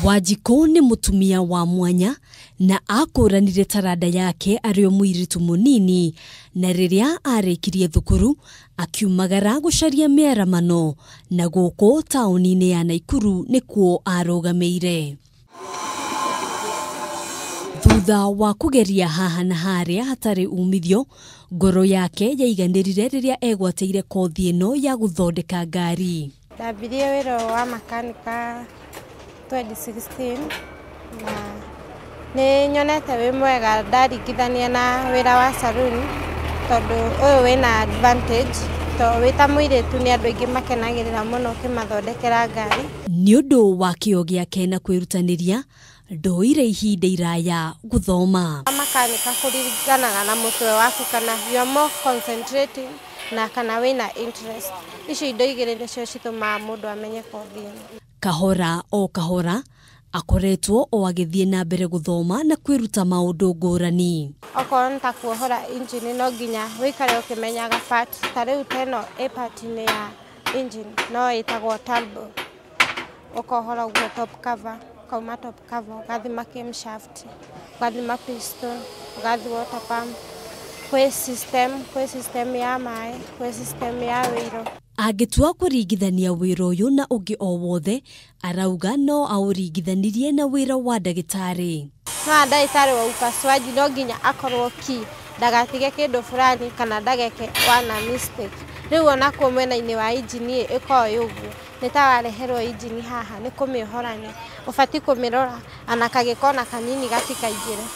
Wanjikũ nĩ mũtumia wa mwanya na akũranire taranda yake arĩ o mũirĩtu mũnini, na rĩrĩa arĩkirie thukuru akiumagara gũcaria mĩaramano na gũkũ taũni-inĩ ya Naikuru nĩkuo arũgamĩire. Thutha wa kũgeria haha na harĩa hatarĩ umithio, ngoro yake yaiganĩrire rĩrĩa egwatĩire kothi ĩno ya gũthondeka ngari. Ndambirie wĩra wa makanika 2016 na nĩ nyonete wĩ mwega ndaringithania na wĩra wa saruni tondũ ũyũ wĩna advantage to wĩ ta mũirĩtu nĩ andũ aingĩ makenagĩrĩra mũno ũkĩmathondekera ngari. Nĩ ũndũ wa kĩo gĩake na kwĩrutanĩria, ndoire ihinda iraya gũthoma. Makanika kũringanaga na mũtwe waku kana you are more concentrating na kana wĩna interest. Icio indo igĩrĩ nĩcio citũmaga mũndũ amenye kothi ĩno. Kahora o kahora akoretwo o agĩthiĩ na mbere gũthoma na kwĩruta maũndũ ngũrani. Okorwo nĩ ta kuohora engine no nginya wĩikare ũkĩmenyaga part ta rĩu ta ĩno ĩ part-inĩ ya engine no ĩtagwo turbo. Ũkohora ũguo top cover, ũkauma top cover ũgathima camshaft, ũgathima piston, ũgathi water pump, kwĩ system ya maĩ, kwĩ system ya wĩiro. Angĩtua kũringithania wĩra ũyũ na ũngĩ o wothe, arauga no aũringithanirie na wĩra wa ndagĩtarĩ. No ndagĩtarĩ wa upasuaji no nginya akorwo ki ndagatige kĩndũ fulani kana ndageke wana mistake. Rĩu onakuo mwena-inĩ wa injini ĩkoragwo ĩ ũguo, nĩ ta wareherwo injini haha nĩ kũmĩohorania, ũbatiĩ kũmĩrora ona kagĩko ona kanini gatikaingĩre.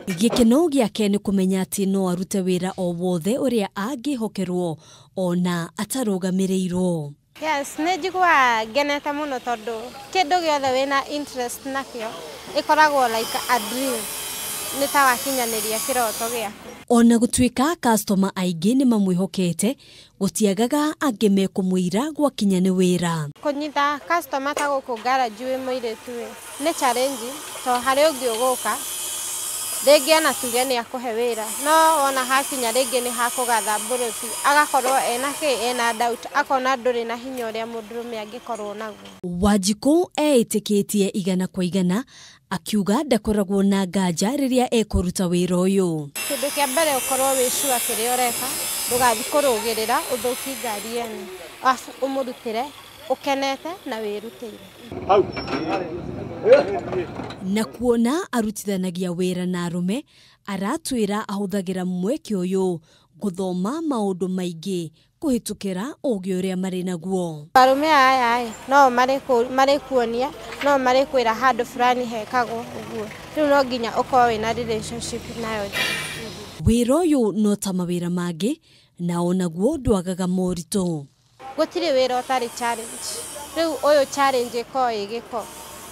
Gĩkeno gĩake nĩ kũmenya atĩ no arute wĩra o wothe ũrĩa angĩhokerwo ona atarũgamĩrĩirwo. Yes, nĩ njiguaga ngenete mũno tondũ kĩndũ gĩothe wĩna interest nakĩo ĩkoragwo like a dream, nĩ ta wakinyanĩria kĩroto gĩaku. Ona gũtuĩka customer aingĩ nĩ mamwĩhokete, gũtiagaga angĩ mekũmũira gwakinya nĩ wĩra. Kũnyita customer ta gũkũ garage wĩ mũirĩtu ĩ nĩ challenge to harĩ ũngĩ ũgũka rĩngĩ ona tuge nĩ akũhe wĩra no wona hakinya rĩngĩ nĩ hakũgatha mbũrũti agakorwo ena kĩ ena doubt akona ndũrĩ na hinya ũrĩa mũndũrũme angĩkorwo naguo. Wanjikũ eĩtĩkĩtie igana kwa igana akiuga ndakoragwo na nganja rĩrĩa ekũruta wĩra ũyũ. Kĩndũ kĩa mbere ũkorwo wĩ sure kĩrĩa ũreka, ndũgathiĩ kũrũgĩrĩra ũthũkie ngari ene, arabu ũmũrutĩre ũkenete na wĩrutĩire. Na kuona arutithanagia wĩra na arũme, aratwĩra ahũthagĩra mweke ũyũ gũthoma maũndũ maingĩ kũhĩtũkĩra ũgĩ ũrĩa marĩ naguo. Arũme aya ĩ no marĩkuonia, no marĩkwĩra handũ fulani hekagwo ũguo, rĩu no nginya ũkorwo wĩna relationship nayo. Wĩra ũyũ no ta mawĩra mangĩ na onaguo ndwagaga moritũ. Gũtirĩ wĩra ũtarĩ challenge, rĩu ũyũ challenge ĩkoragwo ĩ gĩko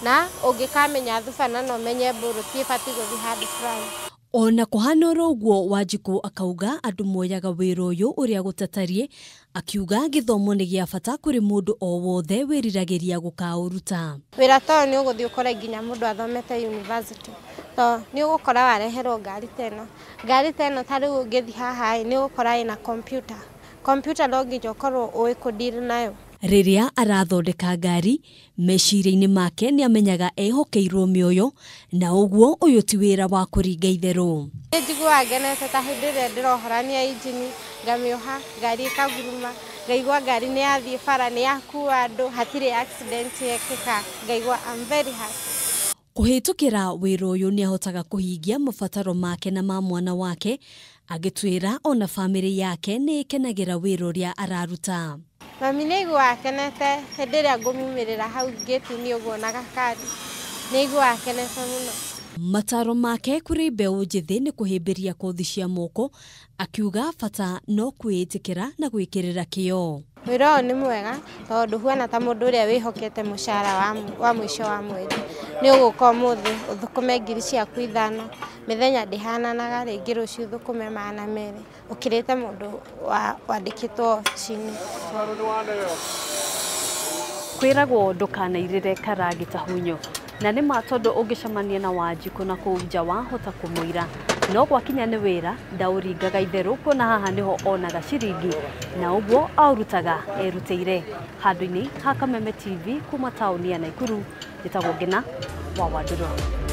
na ũngĩkamenya thubana na ũmenye mbũrũti ĩbatiĩ gũthiĩ handũ fulani. Ona kũhana oro ũguo, Wanjikũ akauga andũ moyaga wĩra ũyũ ũrĩa gũtatariĩ, akiuga gĩthomo nĩ gĩa bata kũrĩ mũndũ o wothe wĩriragĩria gũkaũruta. Wĩra ta ũyũ nĩ ũgũthiĩ ũkore nginya mũndũ athomete university, to nĩ ũgũkora wareherwo ngari ta ĩno. Ngari ta ĩno ta rĩu ũngĩthiĩ haha ĩ nĩ ũgũkora ĩna computer. Computer no nginya ũkorwo ũĩ kũ deal nayo. Rĩrĩa arathondeka ngari, meciria-inĩ make nĩ amenyaga ehokeirwo mĩoyo na ũguo ũyũ ti wĩra wa kũringa itherũ. Nĩ njiguaga ngenete ta hĩndĩ ĩrĩa ndĩrohorania injini, ngamĩoha, ngari ĩkaguruma, ngaigua ngari nĩ yathiĩ bara, nĩ yakua andũ, hatirĩ accident yekĩka, ngaigua I'm very happy. Kũhĩtũkĩra wĩra ũyũ nĩ ahotaga kũhingia mabataro make na ma mwana wake, agĩtwĩra ona bamĩrĩ yake nĩ ĩkenagĩra wĩra ũrĩa araruta. Mami nĩ aiguaga akenete hĩndĩ ĩrĩa ngũmumĩrĩra hau ngĩti-inĩ ũguo na gakari, nĩ aiguaga akenete mũno. Mataro make kũrĩ mbeũ njĩthĩ nĩ kũhĩmbĩria kothi cia moko, akiuga bata no kwĩĩtĩkĩra na gwĩkĩrĩra kĩo. Wĩra ũyũ nĩ mwega tondũ ndũhuana ta mũndũ ũrĩa wĩhokete mũcara wa mũico wa mweri. Nĩ ũgũka ũmũthĩ ũthũkũme ngiri ciaku 5, mĩthenya ndĩhananaga, rĩngĩ rũciũ ũthũkũme 200, ũkĩrĩte mũndũ wandĩkĩtwo obici-inĩ. Kwĩragwo ndũkanairĩre karangita hunyo, na nĩ ma tondũ ũngĩcemania na Wanjikũ na kũu nja wahota kũmũira. No gwakinya nĩ wĩra ndaũringaga itherũ, kuona haha nĩho onaga ciringi na ũguo aũrutaga erutĩire. Handũ-inĩ ha Kameme TV kuma taũni ya Naikuru, njĩtagwo Ngina wa Wandũrũ.